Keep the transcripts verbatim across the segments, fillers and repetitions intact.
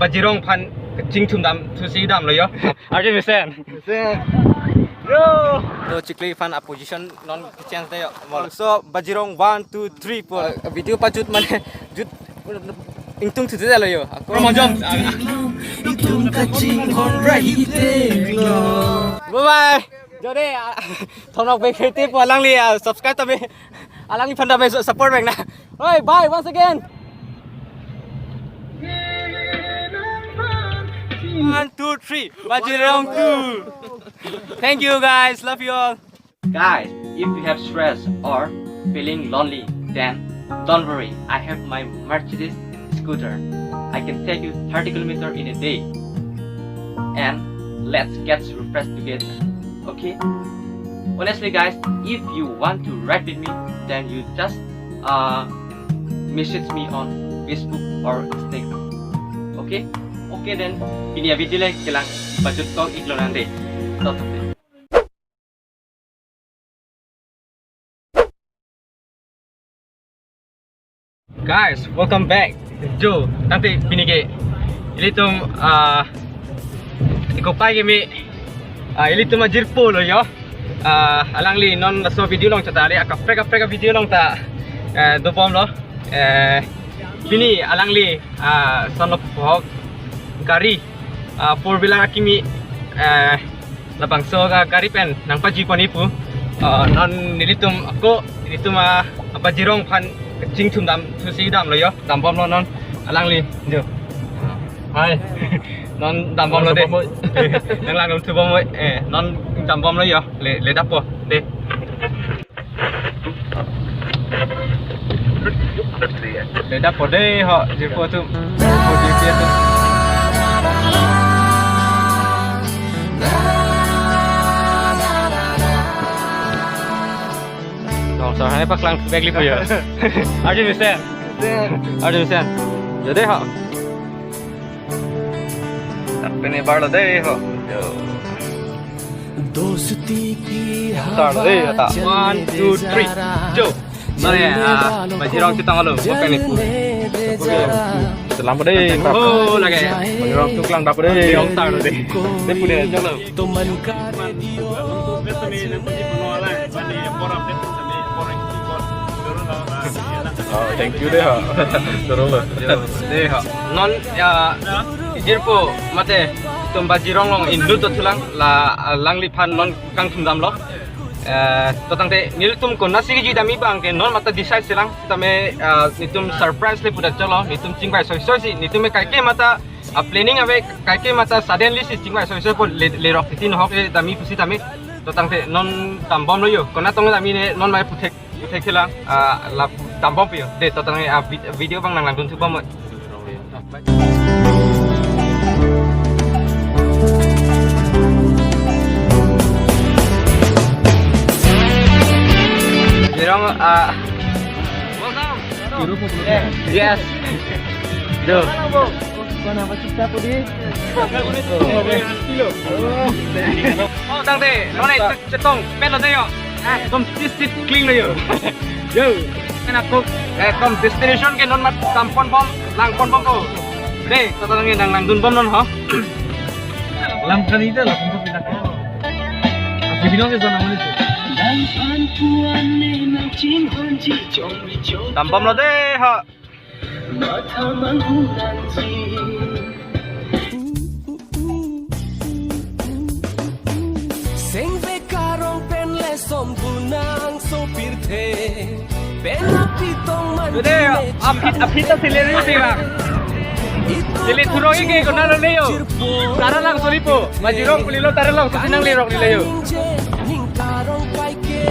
Bajirong aphan kachingthum dam thusi damlo yo. Arjun Hussain. Hussain. Yo. To chikli aphan a position non change de yo. Mol. So Bajirong, one, two, three, four. Uh, video pajut mane jut ingtung thuthe lo yo. Ako. Promo jom. Itum kachinghon ra hite lo. Bye bye. Jore, ah, thonok bek hete pu alangli, ah, subscribe tame. Alangliphan tame su-, support bek na. Oi, bye once again. One, two, three. Bajirong two. Thank you guys. Love you all. Guys, if you have stress or feeling lonely, then don't worry. I have my Mercedes scooter. I can take you thirty kilometer in a day. And let's get refreshed together. Okay? Honestly, guys, if you want to ride with me, then you just, uh, message me on Facebook or Instagram. Okay? Okay then, pini a-video le kelang pajut kok iklo nang de. Tot. Guys, welcome back. Jo, tangte pini ke ilitum, ah, ikopai keme, ah, ilitum ajirpo lo yo. Ah, alangli non laso video along chata le, akaprek kaprek video along ta, eh, dobomlo. Eh, pini alangli, ah, son of hok gari, ah, four wheeler akimi, eh, labangso ka gari pen nangpaji pon-i pu. Ah, non nelitum ako, nelitum, ah, Bajirong aphan kachingthum dam thusi damlo yo, dambomlo non alangli jo. Hai. Non dambomlo de. Dambomlo. Nang langdun thubom, eh, non dambomlo yo. Le, le dapo de. Le dapo de ho, jirpo atum. Jirpo jirpi atum. Dong, so hai paklang bag lipo ya. Arjun Hussain. Arjun Hussain. Jadi ho. Tak pini bar lo de ho. Yo. Dosti ki Start, eh, hata. One, two, three. Jo. Nore, ah, Bajirong chetong alo, bukan itu. Selam deh. Oh, lagi. Bajirong tuklang dap deh. Bajirong tar deh. Dia punya aja lo. Oh, thank you deh, ha. Seru loh. Jo, deh, ha. Non, ya, jirpo, mate, tum Bajirong along inut dothulang, la, alangliphan non kangthum damlo. Eh, to tangte, nelitum konatsi kejui damji abang ke, non mata decide silang, tame, eh, nelitum surprise le pudak cholo, nelitum chingvai soi soi si, nelitum kaike mata, ah, planning ave, kaike mata suddenly si chingvai soi soi po le, lerok titi nohok, eh, damji pusi tame, to tangte, non dambomlo yo, konat tong damji ne, non mai puthek. Puthek kela, ah, la dambompo yo. Deh, to tangte, ah, vid-, video abang nang langdun thubom. Jirong, ah, yes. Jo. Oh, tangte, nonai chetong pen lo dei yo. Eh, kom tis tis kling lo yo. Yo. Kan ako, eh, kom destination ke non mat kampon bom, langpon bom ko. Dei, kata lagi nang langdun bom non ho. Lam kali dah lah, untuk pindah ke. Asli binong sih sana mana tu. Dambom lo dei ho. Sengve karong pen le som dunang sopirthe. Pen apitong man. Today, apit, apit ta sili ri uti bang. Sili thurong ike kona lo leyo. Tara lang solipo. Majirong kulilo tara lang sosi nanglerok lilo yo. Ning karong kaike.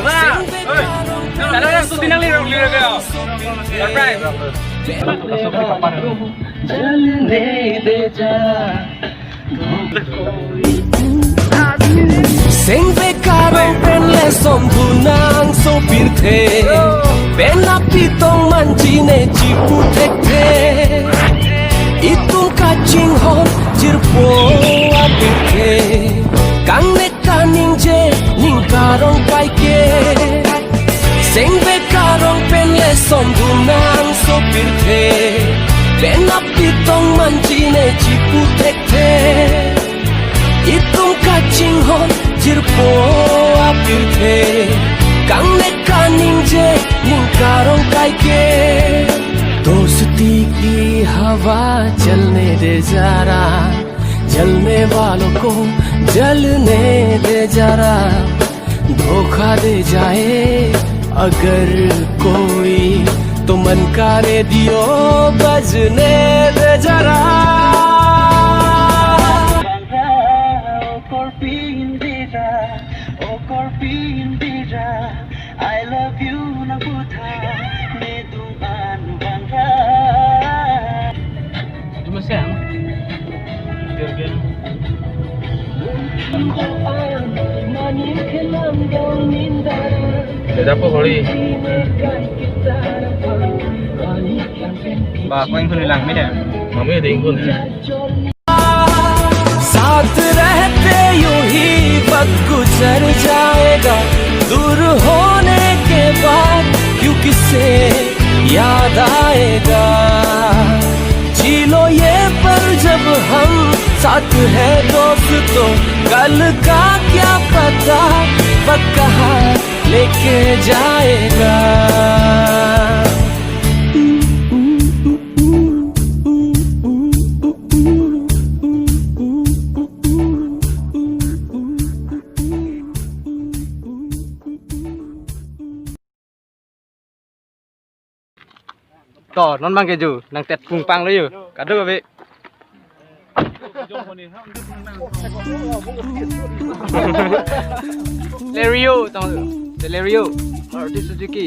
Wah, oi. Tara lang sosi nanglerok lilo yo. Surprise. Sengve karong pen le som dunang sopirthe. Pen apitong man chine chipu thekthe. Itum kachinghon jirpo apirthe. Kangnek kaningje ning karong kaike. Sengve karong pen le som dunang sopirthe. Penap pitong manji ne chipu thekthe. Itum kachinghon jirpo apirthe. Kangnek kaningje ning karong kaike. Dosti ki hawa chalne de zara. Chalne walon ko jalne de zara. धोखा दे जाए अगर कोई तो मन का रेडियो बजने दे जरा. Vangra, o Korpi Indira, o Korpi Indira, I love you na butha, ne dung an vangra. Cuma siang. Biar dia. Beda po kori. Ba, ko ingkun lang mi de. Mami de ingkun. साथ रहते यूं ही वक्त गुजर जाएगा, दूर होने के बाद क्यों किसे याद आएगा. जी लो ये पल जब हम साथ हैं दोस्तों, कल का क्या पता, वक्त कहाँ लेके जाएगा. To, non bang ke ju, nang tet kung pang lo ju. Kado be. Celerio, tong, Celerio, Maruti Suzuki.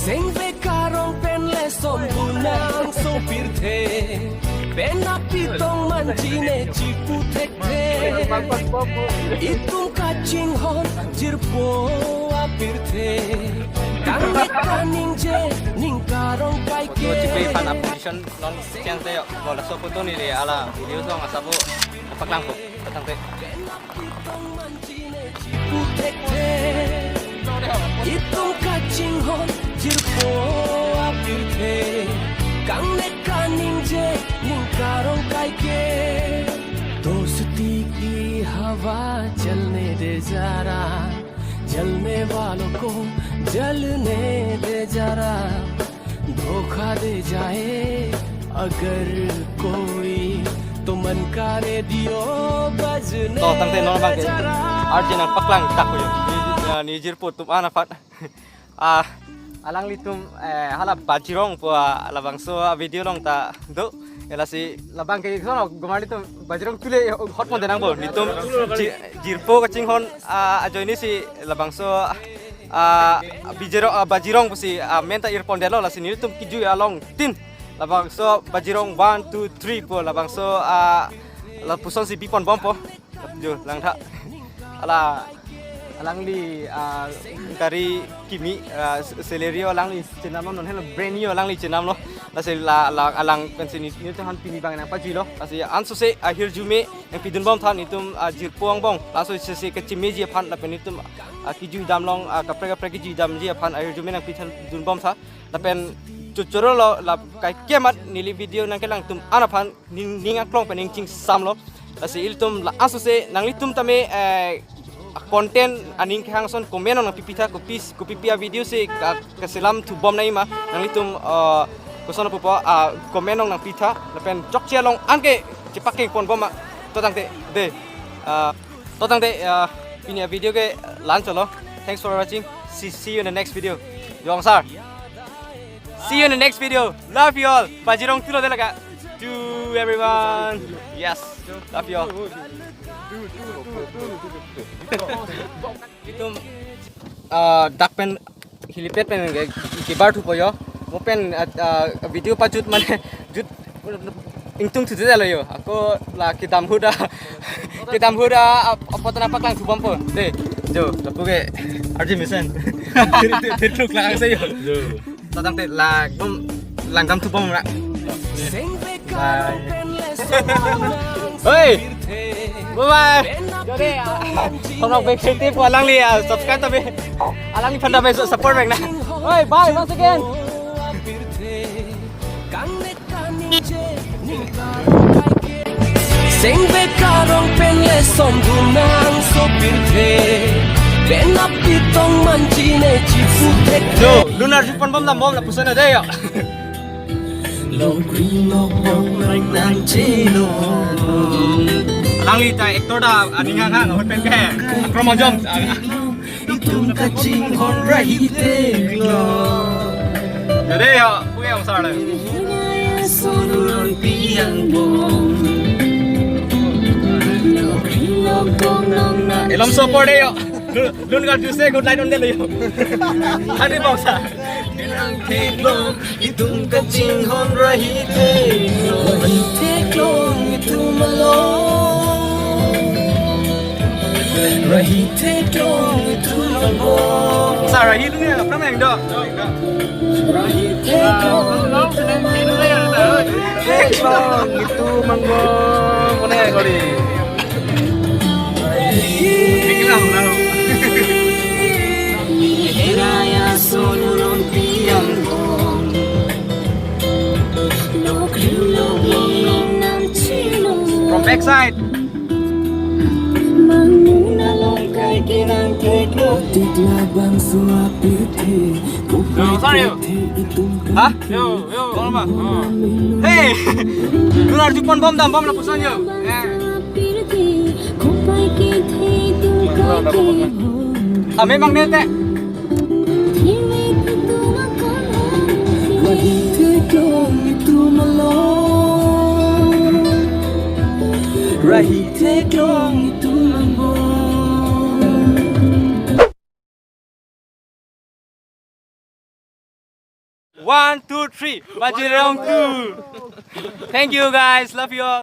Sengve karong pen le som bunang so pirthe. Penap pitong manji ne chipu thekthe. Itum kachinghon jirpo apirthe. Kangnek kaningje ning karong kaike. Chipe phan a position non chang te yo. Bola so photo ni re ala video song asabo paklang ko. Patang te. Itum kachinghon jirpo apirthe. Kangnek kaningje ning karong kaike. दोस्ती की हवा चलने दे जरा, जलने वालों को जलने दे जरा, धोखा दे जाए अगर कोई तो मन का रेडियो बजने. To, tangte non bang ke. दे जरा. Arjun nang paklang tak ko yo. Ni, ni jirpo atum an aphan. Ah, alanglitum, eh, hala Bajirong po, ah, labangso, ah, video along ta do. Lasi labang ke sono gomar itum Bajirong tule hot mon denang bo. Nitum ji-, jirpo kachinghon, ah, ajoine si labangso, ah, Bijero-, ah, Bajirong pusi, ah, men ta irpon detlo, lasi nitum kijui along tin. Labangso Bajirong one, two, three po labangso, ah, lapuson si bipon bompo. Jo, langtha. Ala, alangli, ah, gari kimi, ah, Celerio alangli chenamlo, non helo brand new alangli chenamlo. Lasi la, la, alang pensi ni, nitum aphan pini bang nangpajuilo. Lasi ansose ahirjume nangpidun bomtha nitum, ah, jirpo angbong. Laso sese kachimiji aphan lapen nitum, ah, kijui damlong, ah, kaprek kaprek kijui damji aphan ahirjume nangpidun bomtha. Lapen chuchoro lo la kaike amat neli video nangkelang atum an aphan ning, ning aklong pen ning chingsamlo. Lasi ilitum la ansose nanglitum tame, eh, content aning kehang ason comment nangpipitha, kopi, kopipi a video si ka, kaselam thubom nangji ma nanglitum, eh, koson pupo, ah, comment nangpitha lapen chokche along anke chepakeng pon bom ma. To tangte de, ah, to tangte, ah, pini a video ke la-an chotlo. Thanks for watching. See, see you in the next video. Jong sir. See you in the next video. Love you all. Bajirong tulo de laka. To everyone. Yes. Love you all. Itum, ah, dak pen helipad pen ke, kebar thupo yo. Mo pen, ah, ah, video pajut mane jut ingtung thudetlo yo. Ako la kedam ahut a, kedam ahut a, ap-, apot nangpaklang thubompo. De, jo, lapu ke arji mesen. Thir, thir, thir thuk lang se yo. Jo. To tangte la, bom, langdam thubom ra. Bye. Oi. Bye bye. Jode, ah, thonok bek safety pu alangli, ah, subscribe ta be. Alangliphan ta be su-, support bek nang. Oi, bye once again. Sengve karong pen le som dunang sopirthe. Pen apitong manji ne chipu thek. Yo, lun arjuponbom dambom lapuson ade yo. Alangli ta actor ta aning hang hang ahut pen ke. Chromosomes. Itum kachinghon rahi theklong. Jadi ya, punya besar deh. Ilom support deh yo. Lun, lun kar juse good night on deh yo. Hari bangsa. Itum kachinghon rahi theklong. Rahi theklong itum along. Rahi theklong itum along. Sa rahi lu ya, apa yang dok? Rahi theklong itum along. Theklong itum along. Mana yang kau di? From backside. Sorry. Hah? Yo, yo. Hey! Lun arjuponbom dambom lapuson yo. Eh. Ame bang ne te. Rahi theklong itum along. Rahi theklong itum along. One, two, three. Bajirong two. Thank you guys. Love you all.